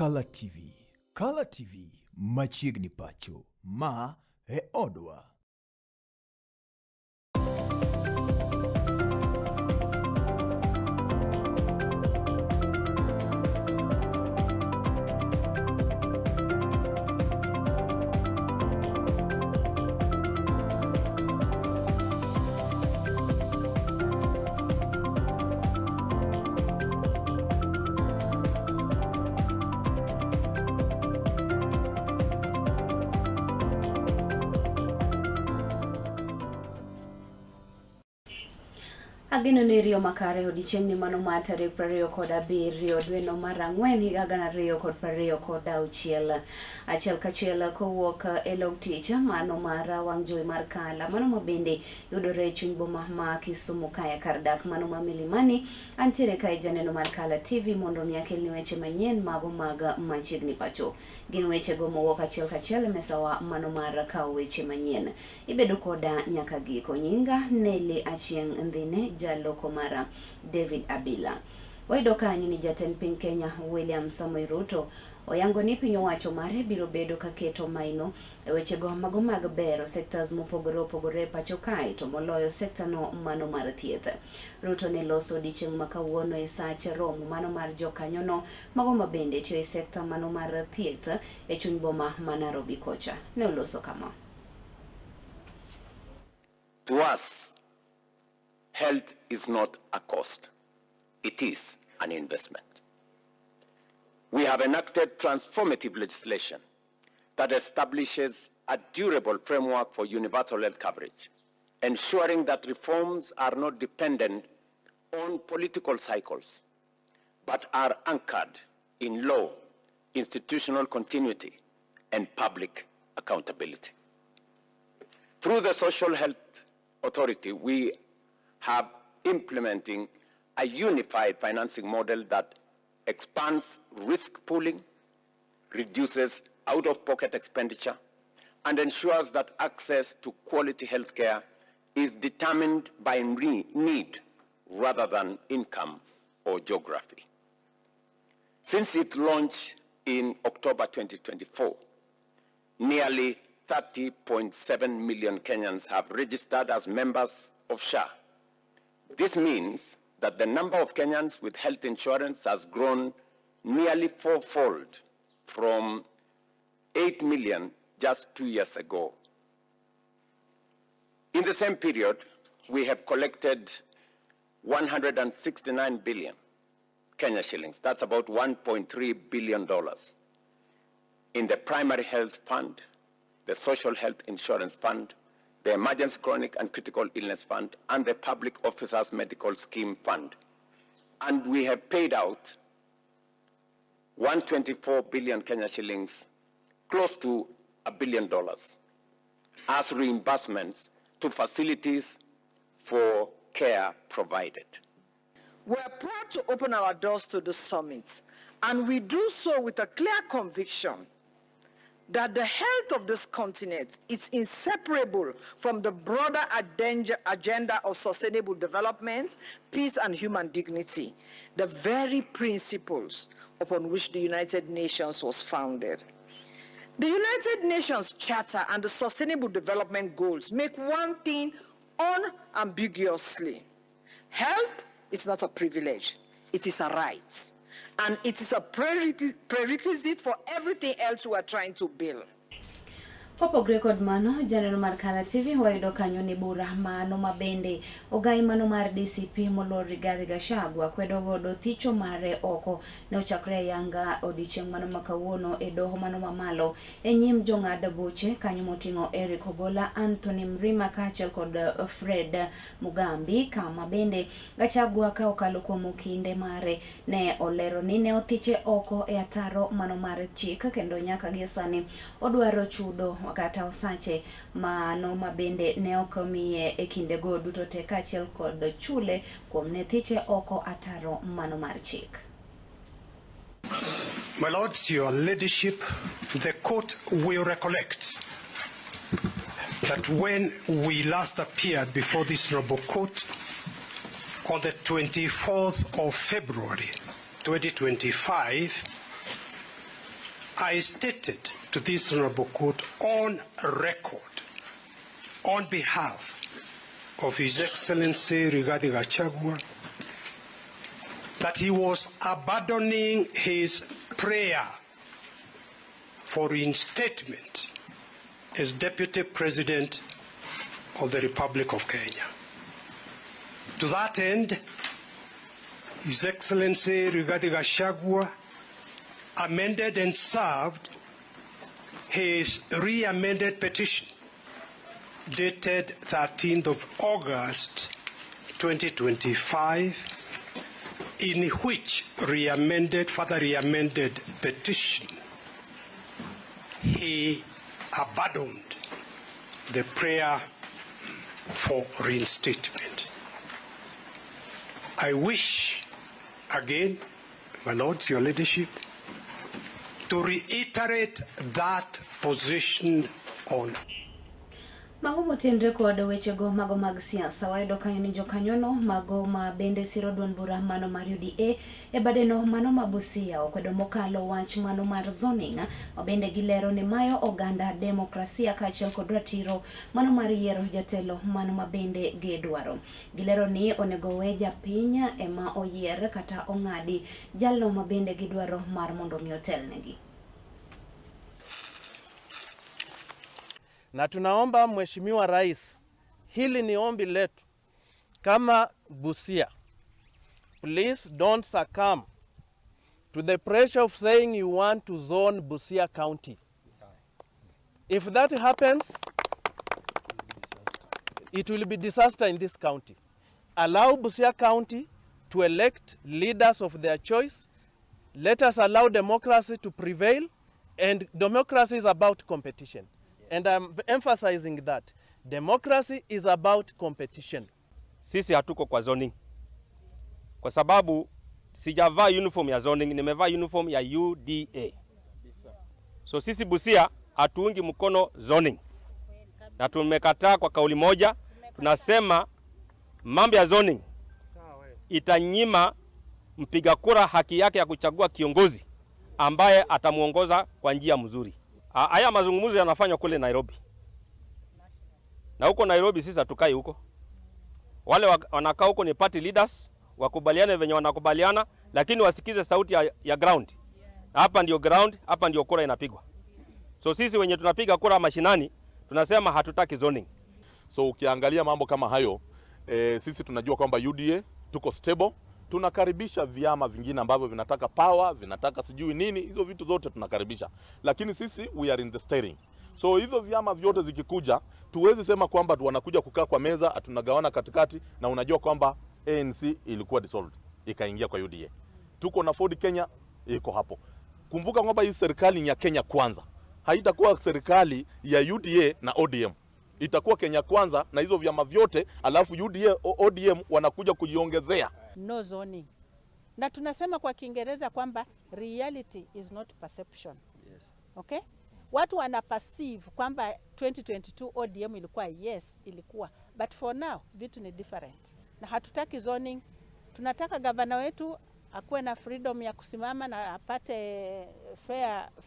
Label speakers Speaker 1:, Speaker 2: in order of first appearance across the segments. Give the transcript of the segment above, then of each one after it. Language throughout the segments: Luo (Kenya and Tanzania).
Speaker 1: Kala TV. Kala TV machiegni pacho. Ma e odwa.
Speaker 2: Ageno ni riyo makare odiechieng'ni mano mar tarik 27 dweno mar ang'wen higa 2026. Achiel kachiel kowuok e log tich mano mar wang' jowi mar Kala mano ma bende yudore e chuny boma ma Kisumu kae kar dak mano ma Milimani. Antiere kae janeno mar Kala TV mondo mi akelni weche manyien mago mag machiegni pacho. Gin wechego mowuok achiel kachiel e mesawa mano mar kawo weche manyien. Ibedo koda nyaka giko. Nyinga Nelly Achieng' Ndhine, jaloko mara David Abila. Wayudo kanyo ni jatend piny Kenya William Samoei Ruto oyango ni piny owacho mare biro bedo ka keto maino e wechego mago mag bero sectors mopogore opogore e pacho kae to moloyo sekta no mano mar thieth. Ruto ne loso odiechieng' ma kawuono e sach romo mano mar jokanyono mago ma bende tiyo e sekta mano mar thieth e chuny boma ma Nairobi kocha. Ne oloso kama.
Speaker 3: To us, health is not a cost. It is an investment. We have enacted transformative legislation that establishes a durable framework for universal health coverage, ensuring that reforms are not dependent on political cycles, but are anchored in law, institutional continuity, and public accountability. Through the Social Health Authority, we have implementing a unified financing model that expands risk pooling, reduces out-of-pocket expenditure, and ensures that access to quality health care is determined by need rather than income or geography. Since its launch in October 2024, nearly 30.7 million Kenyans have registered as members of SHA. This means that the number of Kenyans with health insurance has grown nearly fourfold from 8 million just 2 years ago. In the same period, we have collected 169 billion Kenya shillings. That's about $1.3 billion in the Primary Health Fund, the Social Health Insurance Fund, the Emergency Chronic and Critical Illness Fund, and the Public Officers Medical Scheme Fund. And we have paid out 124 billion Kenya shillings, close to $1 billion, as reimbursements to facilities for care provided.
Speaker 4: We are proud to open our doors to the summit, and we do so with a clear conviction that the health of this continent is inseparable from the broader agenda of sustainable development, peace, and human dignity, the very principles upon which the United Nations was founded. The United Nations Charter and the Sustainable Development Goals make one thing unambiguously. Health is not a privilege, it is a right. And it is a prerequisite for everything else we are trying to build.
Speaker 2: Kopogre kod mano, janeno mar Kala TV wayudo kanyo ni bura mano mabende ogai mano mar DCP moluor Rigathi Gachagua kwedo godo thicho mare oko ne ochakre yanga odiechieng' mano ma kawuono e doho mano mamalo e nyim jong'ad buche kanyo moting'o Eric Ogola, Anthony Mrima kaachiel kod Fred Mugambi, kama bende Gachagua ka okalo kuom okinde mare ne olero ni ne othiche oko e ataro mano mar chik kendo nyaka gie sani odwaro chudo kata osache mano ma bende ne ok omiye e kindego duto te kaachiel kod chule kuom ne thiche oko ataro mano mar chik.
Speaker 5: My lords, your ladyship, the court will recollect that when we last appeared before this noble court on the 24th of February 2025, I stated to this honorable court on record, on behalf of His Excellency Rigathi Gachagua, that he was abandoning his prayer for reinstatement as Deputy President of the Republic of Kenya. To that end, His Excellency Rigathi Gachagua amended and served his re-amended petition dated 13th of August 2025, in which further re-amended petition, he abandoned the prayer for reinstatement. I wish, again, my lords, your leadership, to reiterate that position on.
Speaker 2: Mago motenre kod wechego mago mag siasa wayudo kanyo ni jokanyono mago ma bende siro duond bura mano mar UDA e badeno mano ma Busia okwedo mokalo wach mano mar zoning ma bende gilero ni mayo oganda demokrasia kaachiel kod ratiro mano mar yiero jatelo mano ma bende gidwaro. Gilero ni onego we japiny ema oyier kata ong'adi jalno ma bende gidwaro mar mondo mi otelnegi.
Speaker 6: Na tunaomba Mheshimiwa Rais, hili ni ombi letu kama Busia, please don't succumb to the pressure of saying you want to zone Busia County. If that happens, it will be disaster in this county. Allow Busia County to elect leaders of their choice. Let us allow democracy to prevail, and democracy is about competition. And I'm emphasizing that democracy is about competition.
Speaker 7: Sisi hatuko kwa zoning kwa sababu sijavaa uniform ya zoning, nimevaa uniform ya UDA. So sisi Busia hatuungi mkono zoning na tumekataa kwa kauli moja. Tunasema mambo ya zoning itanyima mpiga kura haki yake ya kuchagua kiongozi ambaye atamuongoza kwa njia mzuri. Haya mazungumzo yanafanywa kule Nairobi, na huko Nairobi sisi hatukai huko. Wale wanakaa huko ni party leaders, wakubaliane venye wanakubaliana, lakini wasikize sauti ya ground. Hapa ndio ground, hapa ndio kura inapigwa. So sisi wenye tunapiga kura mashinani tunasema hatutaki zoning.
Speaker 8: So ukiangalia mambo kama hayo, sisi tunajua kwamba UDA tuko stable. Tunakaribisha vyama vingine ambavyo vinataka power, vinataka sijui nini, hizo vitu zote tunakaribisha, lakini sisi we are in the steering. So hizo vyama vyote zikikuja, tuwezi sema kwamba wanakuja kukaa kwa meza, tunagawana katikati, na unajua kwamba ANC ilikuwa dissolved ikaingia kwa UDA. Tuko na Ford Kenya iko hapo. Kumbuka kwamba hii serikali ni ya Kenya Kwanza, haitakuwa serikali ya UDA na ODM, itakuwa Kenya Kwanza na hizo vyama vyote, alafu UDA ODM wanakuja kujiongezea.
Speaker 9: No zoning. Na tunasema kwa Kiingereza kwamba reality is not perception.
Speaker 6: Yes.
Speaker 9: Okay? Watu wana perceive kwamba 2022 ODM ilikuwa, yes, ilikuwa. But for now vitu ni different. Na hatutaki zoning. Tunataka gavana wetu akuwe na freedom ya kusimama na apate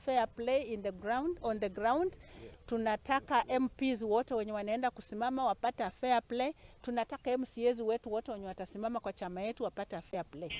Speaker 9: fair play in the ground, on the ground. Yes. Tunataka MPs wote wenye wanaenda kusimama wapate fair play. Tunataka MCAs wetu wote wenye watasimama kwa chama yetu wapate fair play.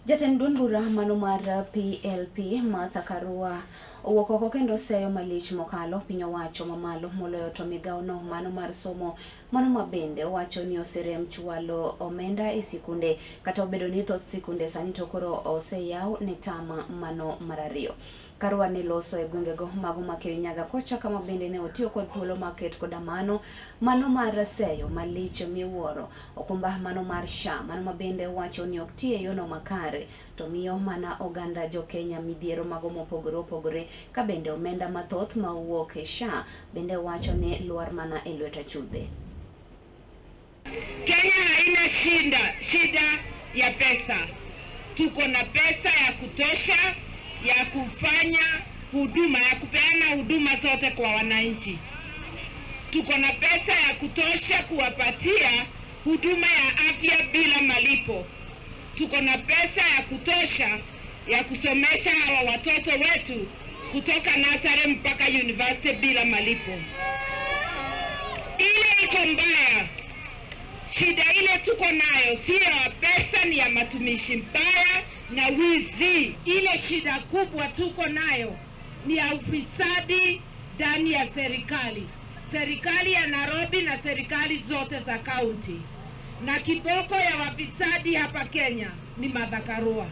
Speaker 2: Jatend duond bura mano mar PLP Martha Karua owuok oko kendo seyo malich mokalo piny owacho mamalo moloyo to migawo no mano mar somo mano ma bende owacho ni oserem chwalo omenda e sikunde kata obedo ni thoth sikunde sani to koro oseyaw ne tama mano mar ariyo. Karua ne loso e gwengego mago ma Kirinyaga kocha kama bende ne otiyo kod thuolo maket koda mano mar seyo malich miwuoro okumba mano mar SHA mano ma bende wacho ni ok ti e yono makare to miyo mana oganda jo Kenya midhiero mago mopogore opogore ka bende omenda mathoth ma owuok e SHA bende wacho ni lwar mana e lwet achudhe.
Speaker 10: Kenya haina shida ya pesa. Tuko na pesa ya kutosha ya kufanya huduma, ya kupeana huduma zote kwa wananchi. Tuko na pesa ya kutosha kuwapatia huduma ya afya bila malipo. Tuko na pesa ya kutosha ya kusomesha hawa watoto wetu kutoka nursery mpaka university bila malipo. Ile iko mbaya, shida ile tuko nayo sio ya pesa, ni ya matumishi mbaya na wizi. Ile shida kubwa tuko nayo ni ya ufisadi ndani ya serikali, serikali ya Nairobi na serikali zote za kaunti, na kiboko ya wafisadi hapa Kenya ni Martha Karua.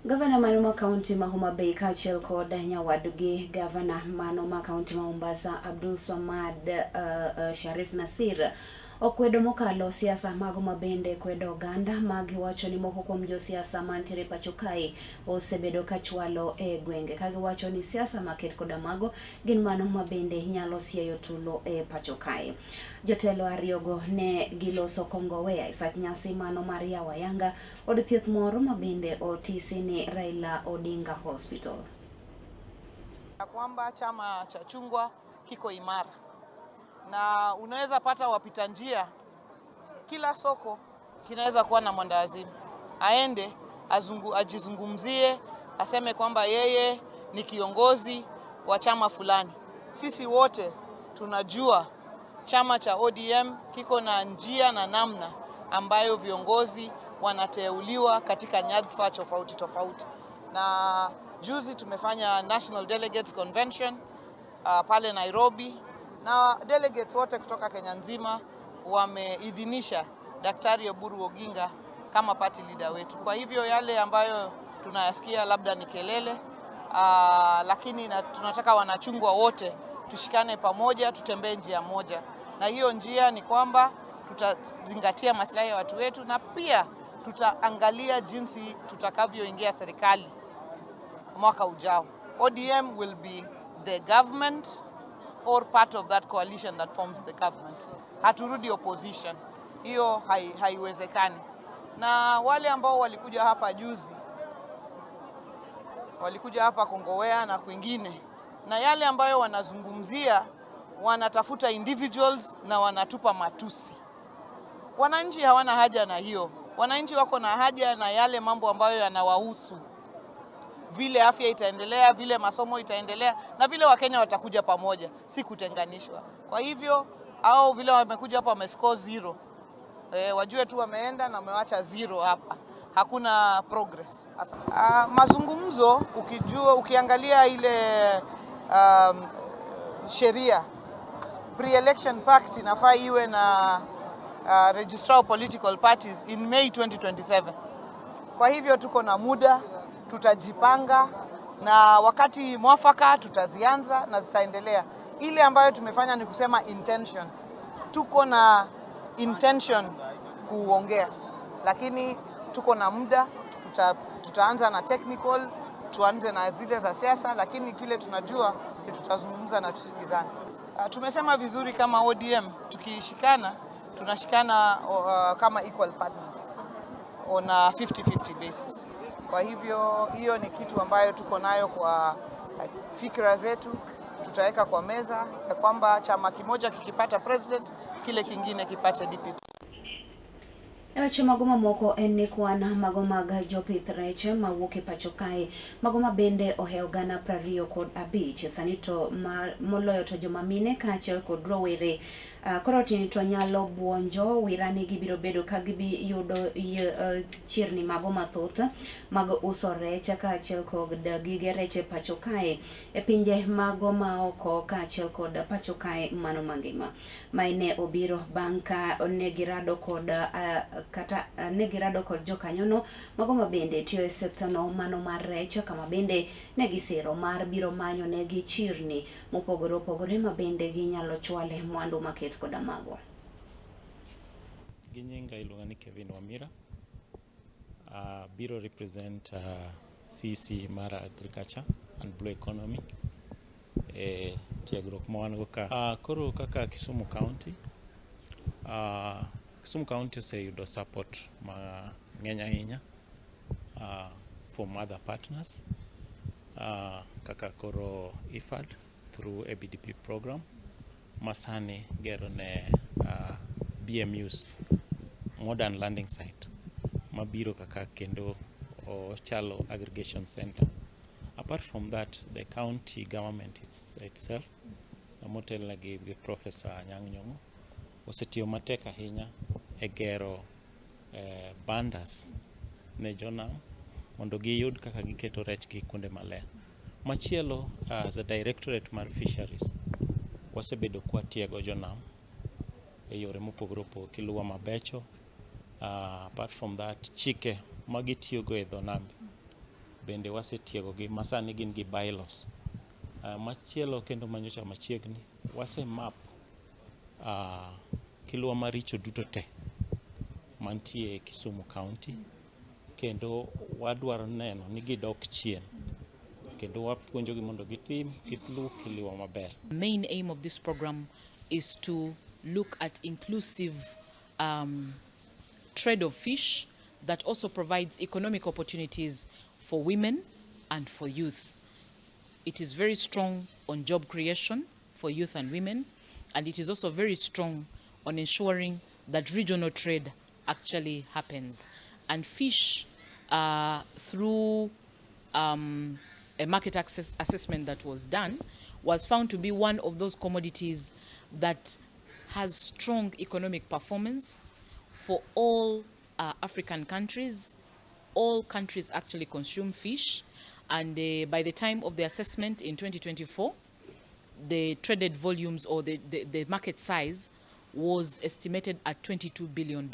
Speaker 2: Gavana mano ma kaunti ma Homa Bay kaachiel kod nyawadgi gavana mano ma kaunti ma Mombasa Abdul Swamad Sharif Nasir okwedo mokalo siasa mago mabende kwedo oganda magiwacho ni moko kuom josiasa mantiere pacho kae osebedo kachwalo e gwenge kagiwacho ni siasa maket koda mago gin mano mabende nyalo siayo tulo e pacho kae. Jotelo ariyogo ne giloso Kongowea e sach nyasi mano mar yawo ayanga od thieth moro mabende otisi ni Raila Odinga Hospital.
Speaker 4: Kwamba chama cha chungwa kiko imara na unaweza pata wapita njia, kila soko kinaweza kuwa na mwendawazimu, aende ajizungumzie, aseme kwamba yeye ni kiongozi wa chama fulani. Sisi wote tunajua chama cha ODM kiko na njia na namna ambayo viongozi wanateuliwa katika nyadhifa tofauti tofauti. Na juzi tumefanya National Delegates Convention pale Nairobi, na delegates wote kutoka Kenya nzima wameidhinisha Daktari Oburu Oginga kama party leader wetu. Kwa hivyo yale ambayo tunayasikia labda ni kelele, lakini tunataka wanachungwa wote tushikane pamoja, tutembee njia moja, na hiyo njia ni kwamba tutazingatia maslahi ya watu wetu na pia tutaangalia jinsi tutakavyoingia serikali mwaka ujao. ODM will be the government or part of that coalition that forms the government. Haturudi opposition, hiyo haiwezekani. Na wale ambao walikuja hapa juzi, walikuja hapa Kongowea na kwingine, na yale ambayo wanazungumzia, wanatafuta individuals na wanatupa matusi. Wananchi hawana haja na hiyo. Wananchi wako na haja na yale mambo ambayo yanawahusu, vile afya itaendelea, vile masomo itaendelea, na vile Wakenya watakuja pamoja, si kutenganishwa. Kwa hivyo au vile wamekuja hapa wamescore zero, wajue tu wameenda na wamewacha zero hapa, hakuna progress. Mazungumzo ukijua, ukiangalia ile sheria pre-election pact inafaa iwe na registrar of political parties in May 2027. Kwa hivyo tuko na muda, tutajipanga na wakati mwafaka tutazianza na zitaendelea. Ile ambayo tumefanya ni kusema intention, tuko na intention kuongea, lakini tuko na muda, tutaanza na technical, tuanze na zile za siasa, lakini kile tunajua ni tutazungumza na tusikizane. Tumesema vizuri kama ODM tukishikana, tunashikana kama equal partners on a 50-50 basis. Kwa hivyo hiyo ni kitu ambayo tuko nayo kwa fikra zetu, tutaweka kwa meza ya kwamba chama kimoja kikipata president, kile kingine kipate DPP.
Speaker 2: E weche mago mamoko en ni kwan mago mag jopith rech mawuok e pacho kae mago ma bende ohewo 25,000 sani to moloyo to joma mine kaachiel kod rowere koro tini to nyalo buonjo wira ni gibiro bedo ka gibiyudo chirni mago mathoth mag uso rech kaachiel kod gige rech e pacho kae e pinje mago maoko kaachiel kod pacho kae mano mangima. Mae ne obiro bang' ka ne girado kod kata ne girado kod jokanyono mago ma bende tiyo e sekta no mano mar rech kama bende ne gisiro mar biro manyo negi chirni mopogore opogore ma bende ginyalo chwale mwandu maket koda mago.
Speaker 11: Gi nyinga iluonga ni Kevin Wamira. Biro represent CC mar Agriculture and Blue Economy e tiegruok ma wan go ka. Koro kaka Kisumu County, Kisumu County oseyudo support mang'eny ahinya from other partners kaka koro IFAD through ABDP program masani gero ne BMUs modern landing site mabiro kaka kendo ochalo aggregation center. Apart from that, the county government itself motelne gi Professor Anyang' Nyong'o osetiyo matek ahinya e gero bandas ne jonam mondo giyud kaka giketo rechgi kuonde maler. Machielo, as a directorate mar fisheries, wasebedo kwatiego jonam e yore mopogore opogore kiluwo mabecho. Apart from that, chike magitiyogo e dho nam bende wasetiegogi ma sani gin gi bylaws. Machielo kendo manyocha machiegni, wase map kilwa maricho duto te mantie e Kisumu County kendo wadwaro neno ni gidok chien kendo wapuonjogi mondo gitim giluw kiliwa maber.
Speaker 12: The main aim of this program is to look at inclusive trade of fish that also provides economic opportunities for women and for youth. It is very strong on job creation for youth and women, and it is also very strong on ensuring that regional trade actually happens. And fish, through a market access assessment that was done, was found to be one of those commodities that has strong economic performance for all African countries. All countries actually consume fish, and by the time of the assessment in 2024, the traded volumes or the market size was estimated at $22 billion.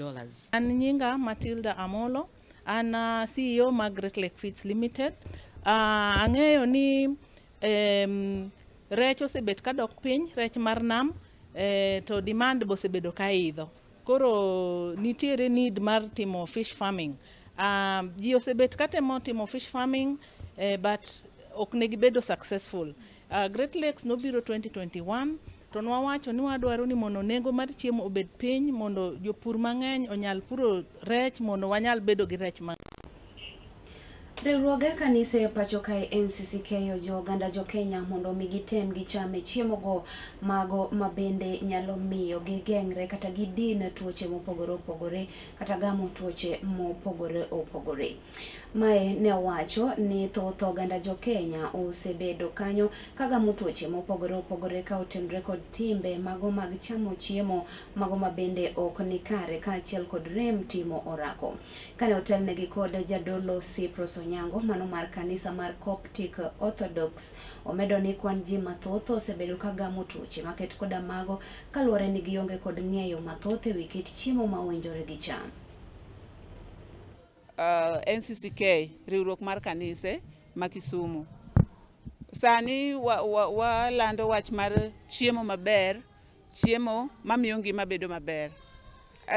Speaker 13: An nyinga Matilda Amolo, an CEO mar Great Lake Feeds Limited. Ang'eyo ni rech osebet kadok piny, rech mar nam, to demand be osebedo ka idho. Koro nitiere need mar timo fish farming. Ji osebet katemo timo fish farming, but ok ne gibedo successful. Great Lakes nobiro 2021 to nwawacho ni wadwaro ni mondo nengo mar chiemo obed piny mondo jopur mang'eny onyal puro rech mondo wanyal bedo gi rech mang'eny.
Speaker 2: Riwruoge kanise e pacho kae NCCK ojiwo oganda jo Kenya mondo mi gitem gichame chiemo go mago mabende nyalo miyo gigeng're kata gidin tuoche mopogore opogore kata gamo tuoche mopogore opogore. Mae ne owacho ni thoth oganda jo Kenya osebedo kanyo kagamo tuoche mopogore opogore ka otenore kod timbe mago mag chamo chiemo mago mabende ok ni kare kaachiel kod rem timo orako. Kane otelnegi kod jadolo Cyprus Onyango mano mar kanisa mar Coptic Orthodox, omedo ni kwan ji mathoth osebedo ka gamo tuoche maket koda mago kaluwore ni gionge kod ng'eyo mathoth ewi kit chiemo ma owinjore gicham.
Speaker 14: NCCK, riwruok mar kanise ma Kisumu. Sani walando wach mar chiemo maber, chiemo mamiyo ngima bedo maber.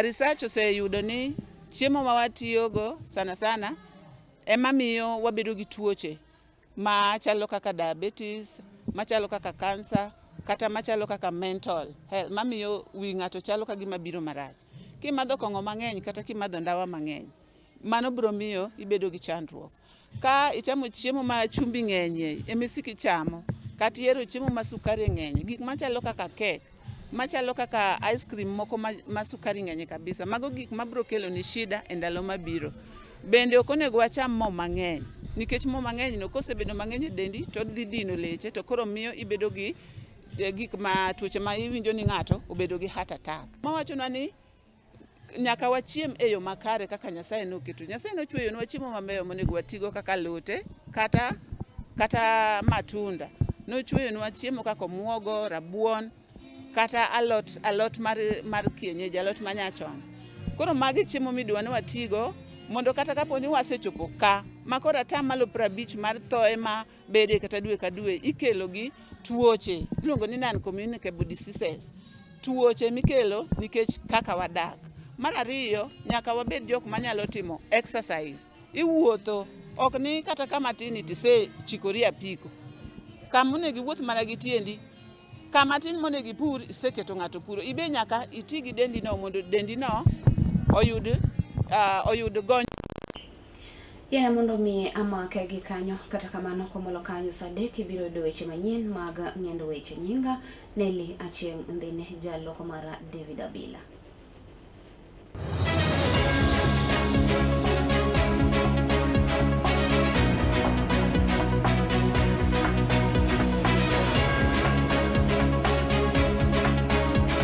Speaker 14: Research oseyudo ni chiemo ma watiyogo sana sana ema miyo wabedo gi tuoche machalo kaka diabetes, machalo kaka cancer, kata machalo kaka mental health, mamiyo wi ng'ato chalo ka gima biro marach. Kimadho kong'o mang'eny kata kimadho ndawa mang'eny, mano biro miyo ibedo gi chandruok. Ka ichamo chiemo ma chumbi ng'enyie, ema isiko ichamo, kata ihero chiemo ma sukari ng'enye, gik machalo kaka cake, machalo kaka ice cream moko ma sukari ng'enye kabisa, mago gik mabiro kelo ni shida e ndalo mabiro. Bende ok onego wacham mo mang'eny, nikech mo mang'eny no kosebedo mang'eny e dendi to odhi dino leche, to koro miyo ibedo gi gik ma tuoche ma iwinjo ni ng'ato obedo gi heart attack. Mawachonwa ni nyaka wachiem e yo makare kaka Nyasaye noketo. Nyasaye nochweyonwa chiemo mabeyo monego watigo kaka alote kata matunda. Nochweyonwa chiemo kaka omuogo, rabuon, kata alot mar kienyeji, alot manyachon. Koro magi chiemo midwa ni watigo mondo kata kapo ni wasechopo ka, ma koro atamalo 50 mar thoe ma bede kata dwe ka dwe ikelo gi tuoche iluongo ni non-communicable diseases, tuoche mikelo nikech kaka wadak. Mar ariyo, nyaka wabed jok manyalo timo exercise. Iwuotho, ok ni kata kama tin tise chikori apiko. Kama onego iwuoth mana gi tiendi, kama tin monego ipur iseketo ng'ato puro. Ibe nyaka iti gi dendi no mondo dendi no oyud gony.
Speaker 2: Yene mondo mi amake gi kanyo, kata kamano komolo kanyo saa 3 ibiro yudo weche manyien mag ng'endo weche. Nyinga Nelly Achieng' Ndhine, jaloko mara David Abila.